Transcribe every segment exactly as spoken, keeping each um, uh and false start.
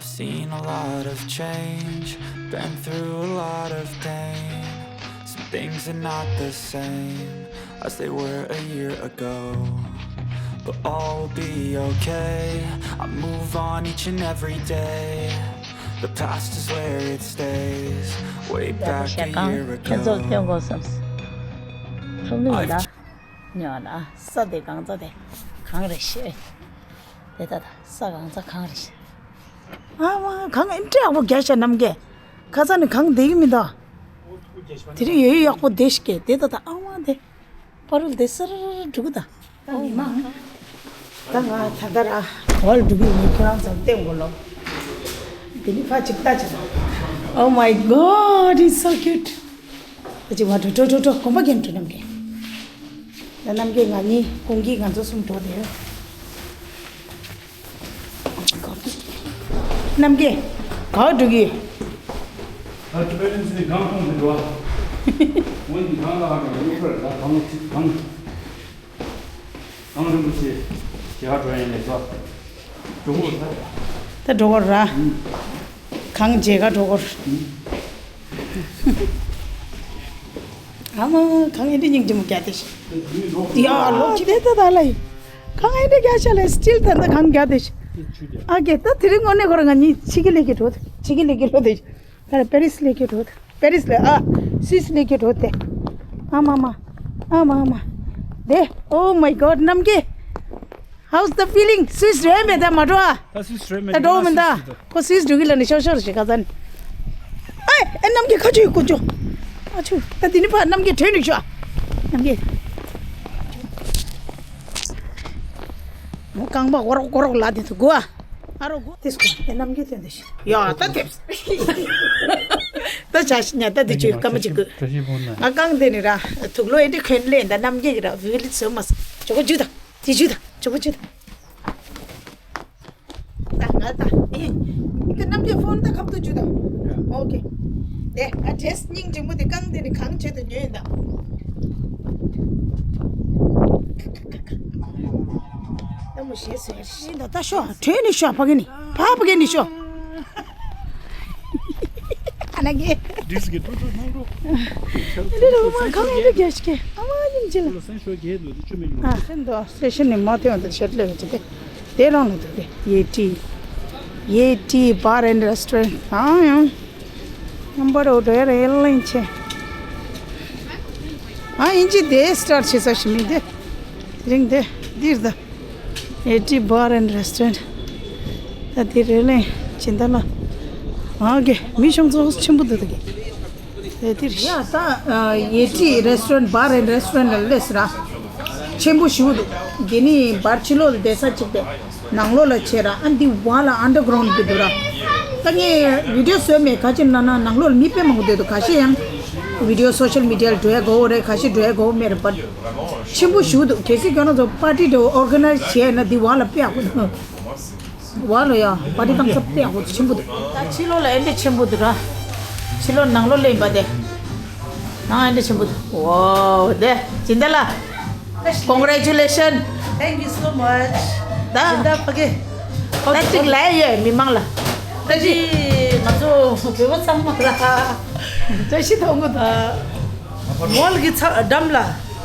Seen a lot of change, been through a lot of pain. Some things are not the same as they were a year ago. But all will be okay. I move on each and every day. The past is where it stays. Way back a year ago. ཁྱེད་ཚོ་སྟོན་དགོས་བསམས། ཐུགས་ལུས་ལ། ཉོ་ན་ས་དེ་གང་ཚ་དེ་གང་རེད་ཤེས། དེ་ད་ད་ས་གང་ཚ་གང་རེད་ཤེས། ཨ་མ་གང་ཨེ་འདྲ་ཡག་པོ་རྒྱག་ཤ་ནམ་གས། ཁ་ས་ནི་གང་བསྡད་ཀྱི་མི་འདུག་དེ་རིང་ཡོད་ཡོད་ཡག་པོ་བསྡད་ཤ་གས་དེ་ད་ད་ཨ་མ་དེ། པ་རུལ་དེ་སར་འགྲོ་གི་ད། ཨོ་མ། ད་ང་ད་ད་ར་འོལ་འགྲོ་གི་ཡིན། ཁྱོད་རང་ཚོ་བསྟན་དགོས་ལོ། དེ་ནི་ཕ་ཅིག་ལྟ་ཅིག Oh my God, it's so cute. ད་ཅིག་བ་འགྲོ་འགྲོ་འགྲོ་འགྲོ་གོམ་པ་རྒྱབ་འགྲོ་ནམ་གས། ད་ནམ་གས་ང་གཉིས་ཀུང་གི་ང་ཚོ་གསུམ་འགྲོ་དེ། ནམ་གས་ག་འགྲོ་གི། ད་ཅི་པེ་རེན་སི་ནི་གང་ཁོང་དུ་འགྲོ་བ། འོན་ཏེ་གང་ལ་ཧ་གི་ཡོད་པར་ད་གང་གང་གང་རིན་པོ་ཆེ་ཞེ་ག་འགྲོ་ཡིན་ལས་ད་འགྲོ་གོ་ད། ད་འགྲོ་གོ་ར། གང་ཞེ་ག་འགྲོ་གོ། ཨ་མ་གང་ཨེ་འདྲ་སྙིང་རྗེ་མོ་རྒྱ་དེ་ཤི། ཡ་ལོ་ཁྱི་དེ་ད་ད་ལ་ཡི། གང་ཨེ་འདྲ་རྒྱ་ཤ་ལ་སི་ཊིལ་ད་ད་གང་རྒྱ་དེ་ཤི། ཨ་གེ་ད་དེ་རིང་དངོས་གནས་ཁོ་རང་ང་གཉིས་ཕྱི་གི་ལས་ཀྱི་འགྲོ་ད་ཕྱི་གི་ལས་ཀྱི་འགྲོ་དེ་ཤི། ད་པེ་རིས་ལས་ཀྱི་འགྲོ་ད་པེ་རིས་ལས་ཨ་སུད་སི་ལས་ཀྱི་འགྲོ་དེ། ཨ་མ་མ། ཨ་མ་མ། དེ་Oh my God ནམ་གི། How's the feeling? སུད་སི་རེད་མེད་ད་མ་འགྲོ་ཨ། ད་སུད་སི་རེད་མེད་ད་འགྲོ་མི་ད། ཁོ་སུད་སི་འགྲོ་གི་ལ་ནི་ཤོར་ཤོར་ཞིག་ག་ཙན། ཨེ་ཨེ་ནམ་གི་ཁ་ཆུ་ཡི་ཀོ་ཅོ། ཨ་ཆུ་ད་དེ་ནི་ཕ་ནམ་གི་དྲོད་ནི་ཤོ། ནམ་གི། མོ་རྐང་པ་གོ་རོག་གོ་རོག་ལ་དེ་ཚོ་གོ་ཨ། ཨ་རོ་གོ་དེ་སྐོ་ཨེ་ནམ་གི་དོན་དེ་ཤི། ཡ་ད་དེབ། ད་ཆ་ཤི་ཉ་ད་དེ་ཆུ་སྐར་མ་ཅིག་གོ། ཨ་རྐང་དེ་ནི་ར་ཐུག་ལོ་ཨེ་འདྲི་འཁོན་ལེ་ད་ནམ་གི་ར་བུ་ལི་ཚོ་མ་ས་ཅོ་གོ་ཇུ་ད། དེ་ཇུ་ད་ཇུ་བ་ཇུ་ད། ད་ང་ད་ཨེ། ཨི་ཀ་ནམ་གྱི་ཕོན་ད་ཁབ་ཏུ་ཇུ་ད། ཨོ་ཀེ། དེ་ཨ་ཌེས་སྙིང་རྗེ་མོ་དེ་གང་དེ་ནི་གང་བྱེད་དུ་ཉོས་ཡིན་ད། ད་མོ་ཞེས་ཟེར་ཤི་ད་ད་ཤོ་བྲོས་ནི་ཤོ་ཕ་གི་ནི་ཕ་ཕ་གི་ནི་ཤོ། ཨ་ན་གི། ཌིས་གི་ཏུ་ཏུ་ནང་རོ། ཨ་ནི་རོ་མ་གང་ཡིན་དུ་རྒྱ་ཤི་ཀེ་ཨ་མ་ཡིན་ཅི་ལ། ལ་སེང་ཤོ་གེ་ལུ་དུ་ཆུ་མི་ལུ། ཨ་ཧེན་དོ་སི་ཊེ་ཤན་ནི་མ་ཐེ་ཡོང་དུ་ཤེད་ལེ་བ་ཅི་ཏེ། དེ་རང་ལ་འདུག་སྟེ། ཡེ་ཊི། ཡེ་ཊི་བར་ཨེན་རེ་སི་ཊོ་རེན་ཊ། ཨང་ཡང་། ནམ་བར་འོ་འགྲོ་ཡ་རེ་ལེན་ཆེ། ཨ་ཡིན་ཅི་དེ་སི་ཊར་ཊ་བྱེད་ས་ཞིག་མིན་ཏེ། དེ་རིང་དེ་འདིར་ད། ཡེ་ཊི་བར་ཨེན་རེ་སི་ཊོ་རེན་ཊ། ད་དེ་རེ་ལེན་ཅི་འདྲ་ལ། ཨ་གེ་མི་ཤོང་ཚོ་ཆེན་པོ་འདུག་ད་གེ། དེ་དེར་ཡ་ད་ཡེ་ཊི་རེ་སི་ཊོ་རེན་ཊ་བར་ཨེན་རེ་སི་ཊོ་རེན་ཊ་ལ་སླེབས་སི་ར། ཆེན་པོ་ཞིག་འདུག་དེ་ནི་བར་ཕྱི་ལོགས་ལ་བསྡད་ས་གཅིག་སྟེ། ནང་ལོགས་ལ་བྱས་ར་ཨ་འདི་བ་ལ་ཨན་ཌར་གྷ་རའུན་ཌ་གི་འདུག་ར། ད་ངས་བི་ཌིའོ་བཟོས་མེད་ག་ཅི་ན་ན་ནང་ལོགས་ལ་མི་དཔེ་མང་པོ་སྡོད་འདུག་ག་ཤེད་ཡང་། བི་ཌིའོ་སོ་ཤལ་མི་ཌི་ཡ་ལ་འགྲོ་ཡ་དགོས་རེད་ག་ཤེད་འགྲོ་ཡ་དགོས་མེད་རེད་པ། ཆེན་པོ་ཞིག་འདུག་གལ་སྲིད་ཁྱོད་རང་ཚོ་པར་ཊི་འདྲ་བོ་ཨོར་ག་ནའི་ཛི་བྱས་ན་འདི་བ་ལ་དཔེ་ཡག་པོ་འདུག་བ་ལོ་ཡ་པ་ཏི་ཏང་ས་པེ་ཡག་པོ་ཆེན་པོ་འདུག་ད་ཕྱི་ལོགས་ལ་ཨེ་འདྲ་ཆེན་པོ་འདུག་ར། ཕྱི་ལོགས་ནང་ལོགས་ལ་ཡིན་པ་དེ། ནང་ཨེ་འདྲ་ཆེན་པོ་འདུག་ཝའོ་དེ་ཇི་འདྲ་ལ། Congratulations. Thank you so much. ད་ཇི་འདྲ་ཕ་གི། ད་ཅིག་ལས་ཡོད་མི་མང་ལ། ད་ཅི་ང་ཚོ་བོད་པ་ཚང་མ་ལ་བཀྲ་ཤིས་ཐོབ་གོ་ད། མོལ་གྱི་ཚ་འགྲམ་ལ།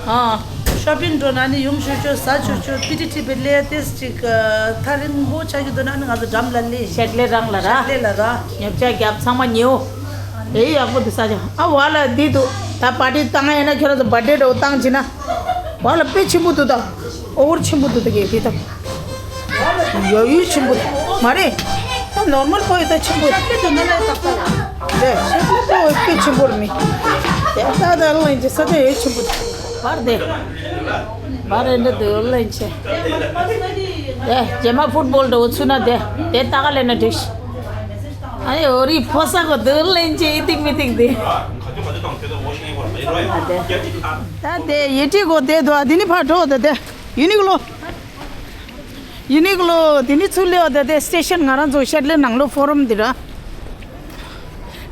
ཨ། ཤོ་པིང་འགྲོ་ན་ནི་ཡོང་ཆོག་ཆོག་ཟ་ཆོག་ཆོག་པི་ཏི་ཏི་བི་ལེ་ཏེས་ཅིག་ཐག་རིང་པོ་ཆགས་ཀྱི་འདུག་ན་ནི་ང་ཚོ་འགྲམ་ལ་ལས། ཤེད་ལས་རང་ལ་ར། ཤེད་ལས་ལ་ར། ཉོ་ཆ་རྒྱབ་ཚང་མ་ཉོ། དེ་ཡག་པོ་འདུག་ས་ཆ་ཨ་བ་ལ་འདི་འདུག་ད་པར་ཊི་བཏང་ཡིན་ན་ཁྱོད་རང་ཚོ་བར་ཐ་ཌེ་འདྲ་བོ་བཏང་བྱེད་ན། བ་ལ་དཔེ་ཆེན་པོ་འདུག་ད། ཨོ་བར་ཆེན་པོ་འདུག་ད་གས་དེ་ད། ཡོད་ཡོད་ཆེན་པོ་མ་རེད། ད་ནོར་མལ་པོ་ཡོད་ད་ཆེན་པོ་རེད། ཤེད་ལས་པོ་དཔེ་ཆེན་པོ་རེད་མི། དེ་ད་ད་ལ་ཡིན་ཅེ་ས་ད་ཡོད་ཆེན་པོ་རེད། བར་དེ། བར་རེ་འདྲ་དུ་ལེན་ཆེ། དེ་རྗེས་མ་ཕུཊ་བོལ་འདྲ་བོ་ཚུད་ན་དེ་དེ་ལྟ་ག་ལེན་ན་འགྲིག་ཨ་ནི་འོ་རི་ཕོ་ས་གོ་དུ་ལེན་ཆེ་ཨི་ཏིག་མི་ཏིག་དེ། ད་དེ་ཡེ་ཊི་གོ་དེ་དོ་དེ་ནི་ཕར་འགྲོ་དེ་དེ་ཡུ་ནི་ཀློ། ཡུ་ནི་ཀློ་དེ་ནི་ཚུར་སླེབས་པ་དེ་དེ་སི་ཊེ་ཤན་ང་རང་ཚོ་ཤེད་ལས་ནང་ལོ་ཕོ་རམ་དེ་ར།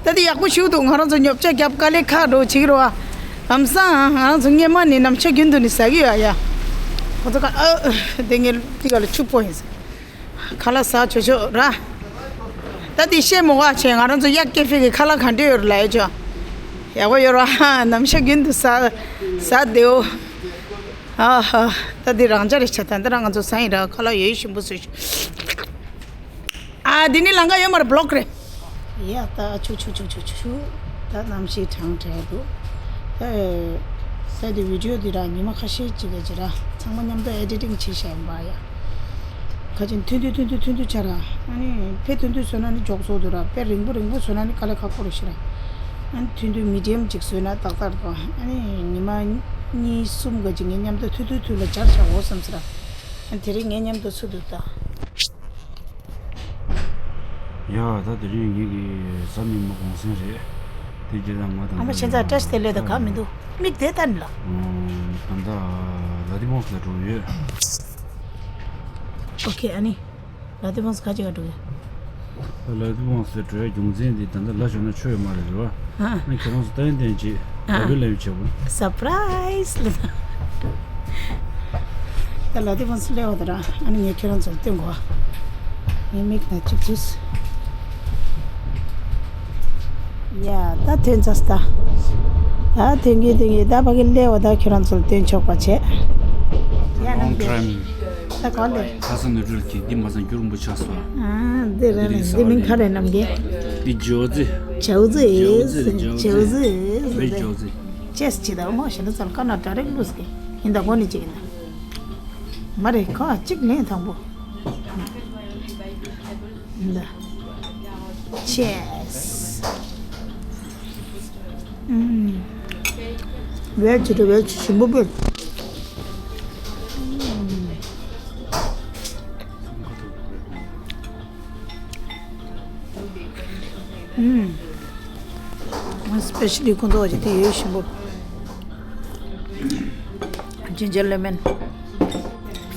ད་དེ་ཡག་པོ་ཞིག་འདུག་ང་རང་ཚོ་ཉོ་ཆ་རྒྱབ་དཀའ་ལས་ཁག་འགྲོ་བྱེད་ཀྱི་རེད་བ། ལམ་སང་ང་རང་ཚོ་སྔས་མ་ནས་ནམ་ཕྱེད་རྒྱུན་དུ་ནི་ཟ་གི་ཡོད་ཡ། ཁོ་ཚོ་ཁ་ཨ་དེ་ངས་དེ་ག་ལ་ཕྱུག་པོ་ཡིན་ཟེར། ཁ་ལག་ཟ་ཆོག་ཆོག་ར། ད་འདི་བཤད་མོ་ག་བྱས། ང་རང་ཚོ་གཡག་སྐྱེ་ཕི་གི་ཁ་ལག་ག་འདྲ་ཡོད་རེད་ལབ་ཡོད་ཅོ། ཡག་པོ་ཡོད་ར། ནམ་ཞག་རྒྱུན་དུ་ཟ་ཟ་བདེའོ། ཨ་ཧ། ད་འདི་རང་འཇགས་རེད་ཆ། ད་ལྟ་རང་ང་ཚོ་ཟ་ཡིན་ར། ཁ་ལག་ཡོད་ཞིམ་པོ་བཟོས་ཤག་ཨ་འདི་ནི་ལམ་ཁ་ཡོད་མ་རེད། བློག་རེད། ཡ་ད་ཆུ་ཆུ་ཆུ་ཆུ་ཆུ་ཆུ། ད་གནམ་གཤིས་གྲང་དྲགས་འདུག་ད་ས་དེ་བི་ཌི་ཡོ་འདི་ར་ཉི་མ་ཁ་ཤས་ཅིག་ག་ཅིག་ར་ཚང་མ་མཉམ་དུ་ཨེ་ཌི་ཊིང་བྱས་བཞག་ཡིན་པ་ཡ། ཁ་ཅིག་ཐུང་ཐུང་ཐུང་ཐུང་ཐུང་ཐུང་ཆགས་ར། ཨ་ནི་ཕེ་ཐུང་ཐུང་བཟོས་ན་ནི་མགྱོགས་སོང་འདུག་ར། ཕེ་རིང་པོ་རིང་པོ་བཟོས་ན་ནི་དཀའ་ལས་ཁག་པོ་རེད་ཤག་ར། ཨ་ནི་ཐུང་ཐུང་མི་ཌི་ཡམ་ཅིག་བཟོས་ན་ཏག་ཏག་རེད་པ། ཨ་ནི་ཉི་མ་གཉིས་གསུམ་ག་ཅིག་ངས་མཉམ་དུ་ཐུང་ཐུང་ཐུང་ལ་སྦྱར་བཞག་འོ་བསམ་སོང་ར། ཨ་ནི་དེ་རིང་ངས་མཉམ་དུ་ཚུད་འདུག་ད། ཡ་ད་དེ་རིང་ངེད་ཀྱི་གཟའ་མིག་དམར་གུང་སེང་རེད། དེ་རྗེས་ད་ང་དང་ཨ་མ་ཁྱེད་ཚ་བཀྲ་ཤིས་བདེ་ལེགས་ད་ག་མི་འདུག་མིག་དེ་ལྟ་ནི་ལ། ད་ལྟ་ལ་དི་བོང་ས་ལ་འགྲོ་ཡོད། ཨོ་ཁེ། ཨ་ནི་ལ་དི་བོང་ས་ག་ཅིག་ག་འགྲོ་ཡོད། ལ་དི་བོང་ས་འགྲོ་ཡ་རྒྱུ་མཚན་དེ་ད་ལྟ་ལ་ཞོག་ན་ཆོ་ཡོད་མ་རེད་རེད་བ། ཨ་ཁྱེད་རང་ཚོ་ལྟ་ཡིན་ལྟ་ཡིན་ཅིག་ཨ་ལ་བི་ལ་བི་བྱེད་པོ། སར་པ་རའི་ཛི་ལ། ད་ལ་དི་བོང་ས་སླེབས་པ་ད་ར། ཨ་ནི་ངས་ཁྱེད་རང་ཚོར་སྟོན་གོ། ངའི་མིག་ན་གཅིག་ཅིག་ཡ་ད་ཐོན་ཚར་ད། ད་ཐོན་གི་ཐོན་གི་ད་ཕ་གི་སླེབས་པ་ད་ཁྱེད་རང་ཚོར་སྟོན་ཆོག་པ་བྱས། ཡ་ནམ་རྒྱུན་ད་ག་ལེ། ཁ་སང་ནུ་ཌལ་གྱིས་འདི་མ་ཚང་རྒྱུ་རིང་པོ་ཆགས་སོང་། ཨ་འདི་རེད་ལ། འདི་མིང་ག་རེ་ནམ་རྒྱུན། འདི་ཇོ་ཛི། ཇོ་ཛི། ཇོ་ཛི་རེད། ཇོ་ཛི། ཇོ་ཛི། རེད། ཇོ་ཛི། ཅེས་ཅི་ད་མོ་ཞེ་ན་ཚར་ཀ་ན་ད་རེ་ལུས་ཀི་ཡིན་ད་གོ་ནི་ཅིག་ཡིན་ད། མ་རེད་ཁ་གཅིག་ལེན་དང་པོ། ད། ཅེས། ཨུམ། ཝེ་ཇི་དང་ཝེ་ཇི་ཞིམ་པོ་དཔེ། ཨུམ། སི་པེ་ཤ་ལི་ཁོང་ཚོ་བ་ཅིག་དེ་ཡོད་ཞིམ་པོ། ཇིན་ཇར་ལེ་མོན།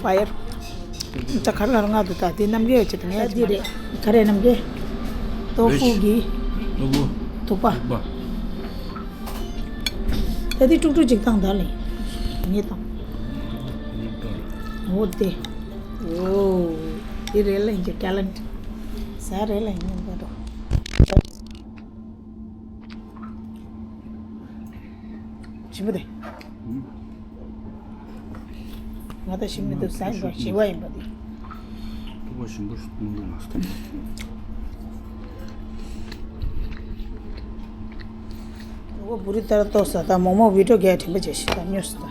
ཕ་ཡར། ད་ག་རེ་ག་རེ་མངགས་འདུག་ད་དེ་རྣམ་རྒྱལ་ཡོད་ཅེ་དང་ཡ་དེ་རེད། ག་རེ་རྣམ་རྒྱལ། ཏོ་ཧྥུ་གི། ཏོ་ཧྥུ། དུག་པ། དུག་པ། ད་དེ་དཀྲུག་དཀྲུག་ཅིག་བཏང་ད་ལེ། ངས་བཏང་། འོ་དེ། འོ། དེ་རེད་ལ་ཡིན་གྱི་ཊེ་ལེན་ཊི། ཟ་རེད་ལ་ཡིན་པ་འགྲོ། ཞིམ་པོ་དེ། ང་ད་ཞིམ་མི་འདུག་ཟ་ཡིན་པ་ཞི་བ་ཡིན་པ་དེ། ཏོ་བ་ཞིམ་པོ་ཞིག་གཏོང་འདུག་ང་ཚོ། ཨོ་བུ་རི་ཏར་ཏོ་ས་ད་མོག་མོག་བི་ཏོ་གས་དྲན་པ་བྱས་ཤི་ད་ཉོས་སི་ད།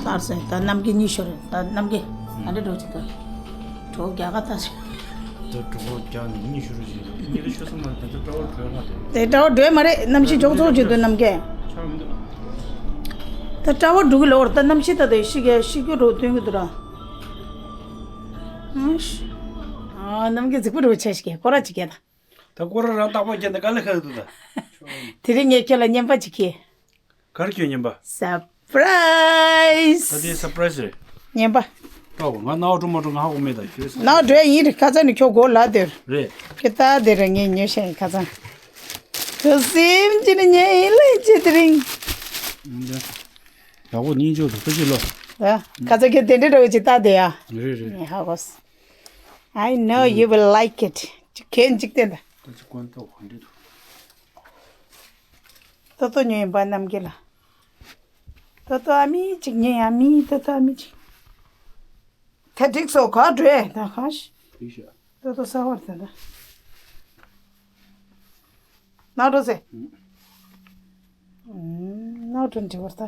ལྟར་སེ་ད་རྣམ་རྒྱལ་གཉིས་ཤོར་རེད། ད་རྣམ་རྒྱལ་ཨ་འདྲ་འགྲོ་ཅིག་ད། གྲོགས་རྒྱ་ག་ད་ཤི། ད་གྲོགས་རྒྱ་ནི་གཉིས་ཤོར་རེད་ཅིག་ཉི་ད་ཤོར་ས་མ་རེད། ད་ད་སྤྲ་བོ་གྲོས་ལྷ་དེ། དེ་སྤྲ་བོ་གྲོས་མ་རེད། རྣམ་ཤེས་འཇོག་ཚོགས་བྱེད་དུ་རྣམ་རྒྱལ། ཆགས་མི་འདུག་ད་སྤྲ་བོ་འགྲོ་གི་ལོར་ད་རྣམ་ཤེས་ད་ད་ཤི་གས་ཤི་རྒྱུ་རོ་སྟོན་གི་འདུག་ར། ཨ་རྣམ་རྒྱལ་རྫིག་པོ་རོ་ཆ་ཤི་གས་ཁོ་ར་ཅིག་གས་ད། ད་ཀོ་ར་རང་རྟག་པར་བརྒྱབ་ནས་དཀའ་ལས་ཁག་འདུག་ད། དེ་རིང་ངས་ཁྱེད་ལ་རྔན་པ་ཅིག་ཁྱེར། ག་རེ་ཁྱོད་རྔན་པ། སར་པ་རའི་ཛི། ད་དེ་སར་པ་རའི་ཛི་རེད། རྔན་པ། ཀྲོག་ང་ནའོ་ཀྲོ་མ་ཀྲོ་ང་ཧ་གོ་མེད་ད་ཁྱོད་ས། ནའོ་ཀྲོ་ཡིན་རེད། ཁ་ཚ་ནི་ཁྱོད་མགོ་ལ་དེར། རེད། ཁྱོད་ད་དེར་ངས་ཉོས་ཤེས་ཁ་ཚ། ཁྱོད་སེམས་ཅི་ནི་ཉེ་ཡིན་ལས་ཅི་དེ་རིང་། ཡག་པོ་སྙིང་རྗེ་འདུག་ད་ཅི་ལོ། ད་ཁ་ཚ་ཁྱོད་དེ་འདྲ་འདྲ་བོ་ཅིག་ད་དེ་ཡ། རེད་རེད། ངས་ཧ་གོ་སོང་། I know you will like it. ཁྱེད་འཇིག་རྟེན་ད། ད་ཅི་ཀོན་ཏོ་ག་འདྲ་འདུག་ཏོ་ཏོ་ཉོས་ཡིན་པ་རྣམ་རྒྱལ་ལ། ཏོ་ཏོ་ཨ་མི་གཅིག་ཉོས་ཡ་མི་ཏོ་ཏོ་ཨ་མི་གཅིག་ད་འགྲིག་སོ་ག་འགྲོས་ད་གང་ཞིག་ཏོ་ཏོ་ས་བར་ད་ད། ནག་འགྲོ་ཟེ། ནག་འགྲོ་འགྲིག་བར་ད།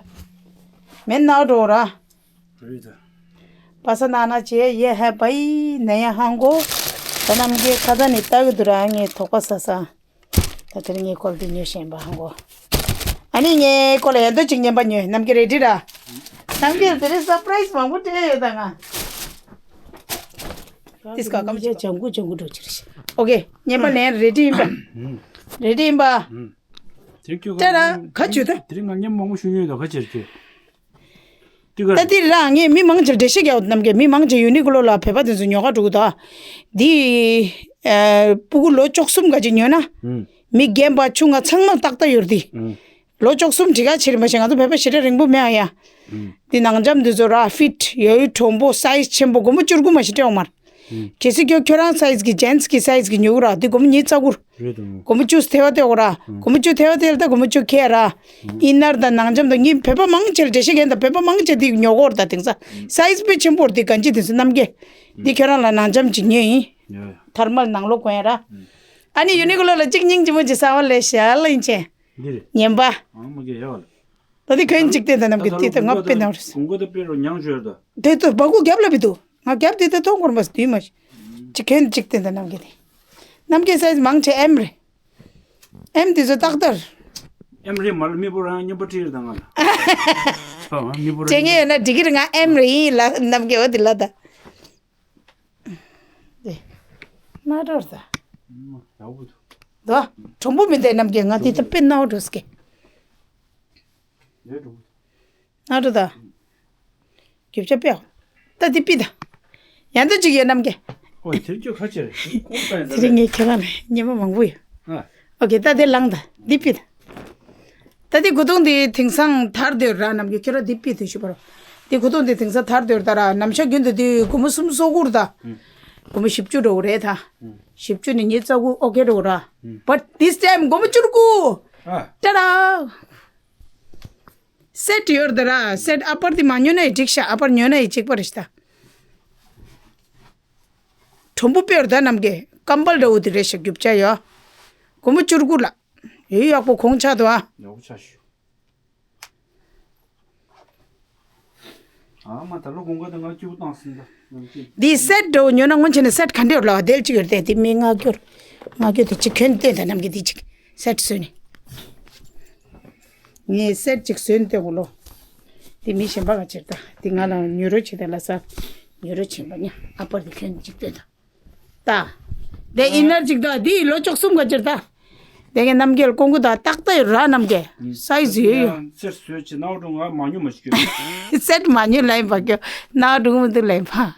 མེད་ནག་འགྲོ་ར། རེད་ད། པ་ས་ན་ན་ཅེ་ཡེ་ཧ་པའི་ནེ་ཡ་ཧང་གོ། ད་རྣམ་རྒྱལ་ཁ་ད་ནི་ལྟ་གི་འདུག་ར་ངས་དོགས་པ་ཟ་ས། ད་དེར་ངའི་ཀོལ་དེ་ཉོས་ཤེས་པ་ཧང་གོ། ཨ་ནི་ངའི་ཀོལ་ཡ་འདོད་ཅིག་ཉན་པ་ཉོས་རྣམ་རྒྱལ་རེ་ཌི་ར། རྣམ་རྒྱལ་དེ་རིང་སར་པ་རའི་ཛི་མང་པོ་སྤྲད་ཡོད་ད་ང་། ཏིས་ཀ་ཀམ་ཅེ་ཇང་གུ་ཇང་གུ་འགྲོ་ཅི་རེད་ཤི། ཨོ་ཁེ་ཉན་པ་ལེན་རེ་ཌི་ཡིན་པ། རེ་ཌི་ཡིན་པ། དེ་ཁྱོད་ཏྲ་ར་ཁ་ཆུ་ད། དེ་རིང་ང་ཉན་མང་པོ་ཞུ་ཡོད་ད་ཁ་ཆེར་ཁྱོད། ཏི་ཀ་ད་འདིར་རང་ངས་མི་མང་ཆེར་འགྲེལ་བཤད་རྒྱག་འདུག་རྣམ་རྒྱལ་མི་མང་ཆེ་ཡུ་ནི་ཀོ་ལོ་ལ་བོད་པ་དེ་ཚོ་ཉོ་ག་འགྲོ་གི་འདུག་འདི་ཨ་སྤུ་གུ་ལོ་བཅུ་གསུམ་ག་ཅིག་ཉོས་ན། ཨུམ། མི་རྒན་པ་ཆུང་ང་ཚང་མ་ཏག་ཏག་ཡོད་རེད་འདི། ཨུམ། ལོ་བཅུ་གསུམ་འགྲིག་ག་ཆེ་རིམ་པ་ཞིག་ང་ཚོ་བོད་པ་ཞེ་དྲག་རིང་པོ་མེད་ཨ་ཡ། ཨུམ། འདི་ནང་འཇམ་འདི་ཚོ་ར་ཕིཊ་ཡོད་གྲོང་པོ་སའི་ཛི་ཆེན་པོ་སྒོར་མོ་བཅུ་དགུ་མ་ཞིག་སྤྲད་འོང་མར། གལ་སྲིད་ཁྱོད་ཁྱོད་རང་སའི་ཛི་གི་ཇེན་སི་གི་སའི་ཛི་གི་ཉོ་གི་ར་དེ་སྒོར་མོ་ཉི་ཤུ་རྩ་དགུ། རེད་དང་། སྒོར་མོ་བཅུ་ཐེ་བ་ཐེ་བ་ར། སྒོར་མོ་བཅུ་ཐེ་བ་ཐེ་ལ་ད་སྒོར་མོ་བཅུ་ཁེ་ར། ཨིན་ནར་དང་ནང་འཇམ་དང་ངས་བོད་པ་མང་ཆེ་ལ་འགྲེལ་བཤད་མཁན་དང་བོད་པ་མང་ཆེ་དེ་ཉོ་གི་ར། ད་དེང་སང་སའི་ཛི་དཔེ་ཆེན་པོ་ར་དེ་གང་ཅི་དེང་སང་རྣམ་རྒྱལ། འདི་ཁྱོད་རང་ལ་ནང་འཇམ་ཅིག་ཉོས་ཡིན། ཡོ་ཡོ། ཐར་མལ་ནང་ལོགས་གོན་ཡ་ར། ཨ་ནི་ཡུ་ནི་ཀོ་ལོ་ལ་གཅིག་སྙིང་རྗེ་མོ་ཅིག་གསར་པ་ལས་ཞལ་ལ་ཡིན་ཆེ། འདི་རེད། ཉན་པ། ཨང་མ་གེ་ཡོད་ལ། ད་དེ་གོན་གཅིག་བསྟན་ད་རྣམ་རྒྱལ་དེ་ད་ང་དཔེ་ནང་རེད། གོང་གོ་ད་དཔེ་རོ་མྱང་ཤོར་ད། དེ་ད་སྦ་ཁུག་རྒྱབ་ལ་བི་འདུག་ང་རྒྱབ་དེ་ད་མཐོང་གོ་མ་སི་དུས་མ་ཤི། གཅིག་གོན་གཅིག་བསྟན་ད་རྣམ་རྒྱལ་དེ། རྣམ་རྒྱལ་སའི་ཛི་མང་ཆེ་ཨེམ་རེད། ཨེམ་དེ་ཚོ་ཏག་ཏར། ཨེམ་རེད་མ་ལ་མི་བོ་རང་མཉམ་པ་ཁྲིད་རེད་ད་ང་ལ། ཆོག་ང་མི་བོ་རང་། ཅེ་ངས་ཡོད་ན་འགྲིག་གི་རེད། ང་ཨེམ་རེད་ཡིན་ལ་རྣམ་རྒྱལ་བ་དེ་ལ་ད། དེ། མ་འགྲོར་ད། ཡག་པོ་འདུག་དོ། གྲུང་པོ་མི་འདུག་རྣམ་རྒྱལ་ང་དེ་ད་དཔེ་ནག་འགྲོ་སྐད། ལས་གྲུང་པོ། ནག་འགྲོ་ད། རྒྱབ་ཆ་དཔེ་ཡག་ད་དེ་པི་ད། ཡང་ད་ཅིག་ཡོད་རྣམ་རྒྱལ། ཨོ་དེ་ཁྱོད་ཁ་ཆེ་རེད། ཁོང་པ་ཡང་ད་དེ་རིང་ངས་ཁྱེད་རང་ལ་སྙན་མ་མང་པོ་ཡོད། ཨ། ཨོ་ཀེ་ད་དེ་ལངས་ད་དེ་པི་ད། ད་དེ་གོ་ཐོང་དེ་དེང་སང་དར་དེ་ར་རྣམ་རྒྱལ་ཁྱོད་ར་དེ་པི་དེ་ཞུ་བར། དེ་གོ་ཐོང་དེ་དེང་སང་དར་དེ་ར་ད་ར་ནམ་ཞག་རྒྱུན་དུ་དེ་སྒོར་མོ་སུམ་སོ་དགུ་ར་ད། སྒོར་མོ་བཞི་བཅུ་འགྲོ་གི་རེད་ད། བཞི་བཅུ་ནས་ཉི་ཤུ་རྩ་དགུ་ཨོ་ཀེ་འགྲོ་གི་ར། But this time སྒོར་མོ་བཅུ་དགུ། ཨ། ཏ་ད། སེཊ་ཡོད་རེད་ད་ར། སེཊ་ཨ་པར་དེ་མ་ཉོས་ན་ཡི་འགྲིག་ཤག་ཨ་པར་ཉོས་ན་ཡི་གཅིག་པ་རེད་ཤག་གྲུང་པོ་དཔེ་ཡོད་རེད་ད་རྣམ་རྒྱལ། ཀམ་པལ་འདྲ་བོ་དེ་རེད་ཤག་རྒྱུ་ཆ་ཡོད། སྒོར་མོ་བཅུ་དགུ་ལ། ཡོད་ཡག་པོ་གོང་ཆག་འདུག་ཨ། ཡག་པོ་ཆག་ཤག་ཨ་མ་ད་ལོ་དགུན་ཁ་དང་ང་སྐྱིད་པོ་བཏང་ཟིན་ད། འདི་སེཊ་འདྲ་བོ་ཉོས་ན་སྔོན་ཆད་ནས་སེཊ་ག་འདྲ་ཡོད་ལ་བ་དེ་གཅིག་ཡོད་རེད་དེ། དེ་མི་ལྔ་བཅུ་ལྔ་བཅུ་དེ་གཅིག་གྱོན་བསྟན་ད་རྣམ་རྒྱལ་དེ་གཅིག་སེཊ་བཟོས་ནས། ངས་སེཊ་གཅིག་བཟོས་ནས་བསྟན་གོ་ལོ། དེ་མི་གཞན་པ་ག་ཕྱིར་ད་དེ་ང་ལ་ཉོ་རོགས་བྱེད་དེ་ལ་ས། ཉོ་རོགས་བྱེད་པ་ཉ་ཨ་པར་དེ་གྱོན་གཅིག་བསྟན་ད། ད། དེ་ཨིན་ནར་གཅིག་ད་དེ་ལོ་བཅུ་གསུམ་ག་ཕྱིར་ད། དེ་ངས་རྣམ་རྒྱལ་ཀོང་ཀུ་ད་ཏག་ཏག་ཡོད་ར་རྣམ་རྒྱལ་སའི་ཛི་ཡོད་ཡོད། སེཊ་བཟོས་ཅི་ནའོ་ཀྲུང་ང་མ་ཉོ་མ་ཤི་གྱོད། སེཊ་མ་ཉོས་ལ་ཡིན་པ་གྱོད་ནའོ་ཀྲུང་མི་འདུག་ལ་ཡིན་པ།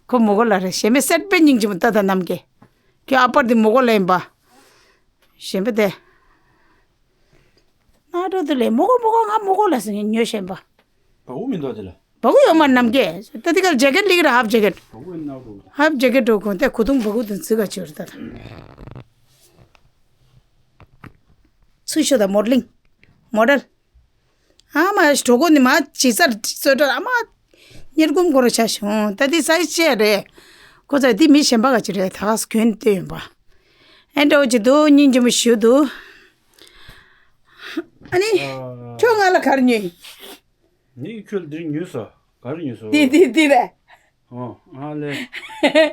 ཁོ་མོ་གོ་ལ་རེད་གཞན་པའི་སེཊ་དཔེ་སྙིང་རྗེ་མོ་ད་ད་རྣམ་རྒྱལ། ཁྱོད་ཨ་པར་དེ་མོ་གོ་ལ་ཡིན་པ། གཞན་པ་དེ། ནའོ་ཀྲུང་དེ་ལས་མོ་གོ་མོ་གོ་ང་མོ་གོ་ལ་ཟེར་ཉོས་གཞན་པ། བ་གུ་མི་འདུག་དེ་ལ། བ་གུ་ཡོད་མ་རྣམ་རྒྱལ། ད་དེ་ག་ཇེ་ཀེཊ་ལིག་ར་ཧབ་ཇེ་ཀེཊ། བ་གུ་ནའོ་ཀྲུང་། ཧབ་ཇེ་ཀེཊ་འགྲོ་གོང་དེ་གོ་ཐུང་བ་གུ་དང་ཚིག་ག་ཆོད་ད། ཚུལ་ཤོད་ད་མོ་ཌ་ལིང་། མོ་ཌལ། ཨ་མ་གྲོགས་པོ་ནི་མ་ཇི་སར་གསོལ་གྲོགས་ཨ་མ། གཉེར་སྒོམ་སྐོར་བྱ་བྱུང་ད་འདི་སའི་ཅེ་རེད། ཁོ་ཚ་འདི་མི་གཞན་པ་ག་ཅི་རེད་ད་ག་ས་གྱོན་བསྡད་ཡོད་པ། ཨེ་འདྲ་བོ་ཅི་འདུག་སྙིང་རྗེ་མོ་ཞུ་འདུག་ཨ་ནི། ཨ། ཁྱོད་ང་ལ་ག་རེ་ཉོས། ངས་ཁྱོད་ལ་འདིར་ཉོས་སོ། ག་རེ་ཉོས་སོ། འདི་འདི་འདི་རེད། ཨོ། ཨ་ལེ།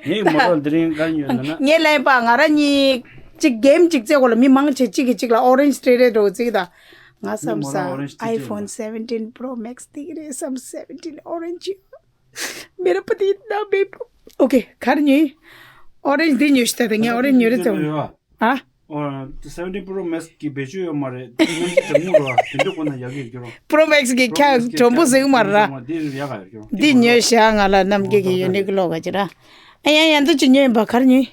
ངས་མོ་ཊ་འདི་རིང་ག་ཉོས་ན་ན། ངས་ལན་པ་ང་རང་གཉིས་གཅིག་གེམ་གཅིག་རྩེ་གོ་ལ་མི་མང་ཆེ་གཅིག་གིས་གཅིག་ལ་ཨོ་རེན་ཇི་སྤྲད་རེད་འགྲོ་གཅིག་ད། ང་བསམ་ས་ཨའི་ཕོན་seventeen Pro Max སྟེར་གི་རེད་བསམ། seventeen orange ཡོད། མེ་ར་པ་ཏི་ན་མེ་པོ། ཨོ་ཀེ་ག་རེ་ཉོས། ཨོ་རེན་ཇི་འདི་ཉོས་ཤི་ད་ད་ངས་ཨོ་རེན་ཇི་ཉོས་རེད་བསམ། ཨ། ཨོ། seventeen Pro Max གི་བེད་སྤྱོད་ཡོད་མ་རེད། དེ་ནང་གི་དྲང་མོ་རོ། དེ་འདྲ་ཁོ་ན་ཡག་གི་ཡོད་རོ། Pro Max གི་ཁྱག་དྲོན་པོ་ཟིག་མ་ར། འདི་ཡག་ག་ཡོད་རོ། འདི་ཉོས་ཤག་ང་ལ་རྣམ་རྒྱལ་གི་ཡུ་ནིག་ལོ་ག་ཅི་ར། ཨ་ཡང་ཡང་འདི་ཅི་ཉོས་ཡིན་པ་ག་རེ་ཉོས།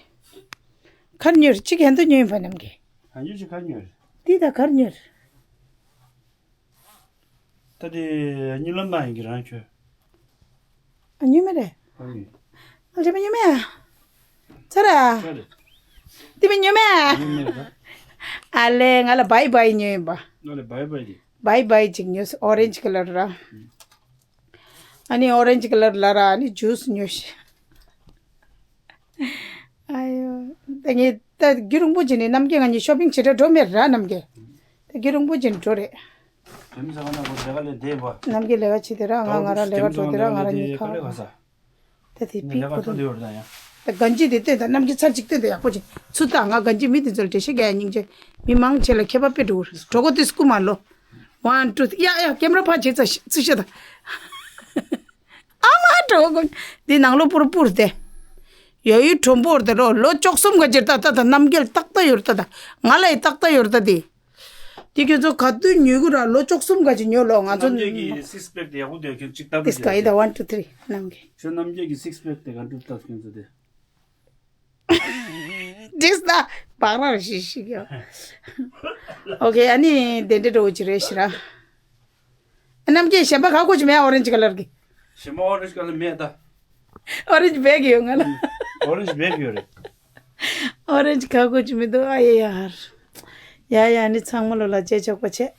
ག་རེ་ཉོས་རེད་གཅིག་ཡང་འདི་ཉོས་ཡིན་པ་རྣམ་རྒྱལ། ཨ་ཉོས་ཅི་ག་རེ་ཉོས་རེད། འདི་ད་ག་རེ་ཉོས་རེད། ད་དེ་གཉིད་ལམ་བཏང་ཡིན་གྱི་རང་ཁྱོད། ཨ་ཉོས་མེད་རེད། ཨ་ཉོས། ཨ་ལེ་མ་ཉོས་མེད། ཚ་ར། ཚ་རེད། དེ་མ་ཉོས་མེད། ཉོས་མེད་རེད། ཨ་ལེ་ང་ལ་བའི་བའི་ཉོས་ཡིན་པ། ང་ལ་བའི་བའི་དེ། བའི་བའི་ཅིག་ཉོས་ཨོ་རེན་ཇི་ཀ་ལར་ར། ཨ་ནི་ཨོ་རེན་ཇི་ཀ་ལར་ལ་ར་ཨ་ནི་ཇུས་ཉོས་ཤི། ཨ་ཡོ། ད་ངས་ད་རྒྱུན་རིང་པོ་ཅིག་ནས་རྣམ་རྒྱལ་ང་གཉིས་ཤོ་པིང་བྱེད་གྲབས་འགྲོ་མེད་ར་རྣམ་རྒྱལ། ད་རྒྱུན་རིང་པོ་ཅིག་ནས་འགྲོ་རེད། དེ་མི་ཟ་ག་ན་གོ་ཟ་ག་ལས་བསྡད་པ། རྣམ་རྒྱལ་ལས་ཀ་བྱེད་དེ་ར་ང་ང་ར་ལས་ཀ་འགྲོ་དེ་ར་ང་ར་གཉིས་ཁ། ད་དེ་ཕི་ཁོ་ཐོན་ཡོད་ར་ཡ། ད་གན་ཇི་དེ་སྟོན་ད་རྣམ་རྒྱལ་ཚར་གཅིག་སྟོན་ད་ཡག་པོ་ཅིག་ཚུ་ད་ང་གན་ཇི་མི་དེ་ཚོ་ལ་འགྲེལ་བཤད་རྒྱག་ཡ་སྙིང་རྗེ། མི་མང་ཆེ་ལ་ཁྱད་པར་དཔེ་འགྲོ་གི་རེད། གྲོགས་པོ་དེ་སྐུ་མ་ལོ། One two three ཡ་ཡ་ཀེམ་ར་ཕར་བྱེད་ཚ་ཚུ་ཤ་ད། ཨ་མ་གྲོགས་པོ་འདི་ནང་ལོ་པུར་པུར་དེ། ཡོ་ཡུ་གྲོང་པོར་དེ་རོ་ལོ་བཅུ་གསུམ་ག་ཅིར་ད་ད་ད་རྣམ་རྒྱལ་ཏག་ཏག་ཡོད་ད་ད་ང་ལ་ཡི་ཏག་ཏག་ཡོད་ད་དེ། དེ་ཁྱོད་ཚོ་ག་དུས་ཉོས་གི་ར་ལོ་བཅུ་གསུམ་ག་ཅིག་ཉོས་ལོ་ང་ཚོ། རྣམ་རྒྱལ་གྱི་སིགས་པེག་དེ་ཡག་པོ་དེ་ཁྱོད་གཅིག་ལྟ་དུས་ག་ཡི་ད་one two three རྣམ་རྒྱལ། ཁྱོད་རྣམ་རྒྱལ་གྱི་སིགས་པེག་དེ་ག་འགྲུབ་ལྟ་ཁྱོད་ཚོ་དེ། འགྲིག་ད་བག་ར་ཞིག་ཞིག་ཡོད། ཨོ་ཁེ་ཨ་ནི་དེ་འདྲ་འགྲོ་ཅི་རེད་ཤི་ར། རྣམ་རྒྱལ་གཞན་པ་ག་གོ་ཅི་མེད་ཨོ་རེན་ཇི་ཀ་ལར་གི། གཞན་པ་ཨོ་རེན་ཇི་ཀ་ལར་མེད་ད། ཨོ་རེན་ཇི་བེག་ཡོད་ང་ལ། ཨོ་རེན་ཇི་བེག་ཡོད་རེད། ཨོ་རེན་ཇི་ག་གོ་ཅི་མི་འདུག་ཨ་ཡ་ཡ་ཧར། ཡ་ཡ་ནི་ཚང་མ་ལོ་ལ་རྗེས་ཆོག་པ་བྱས།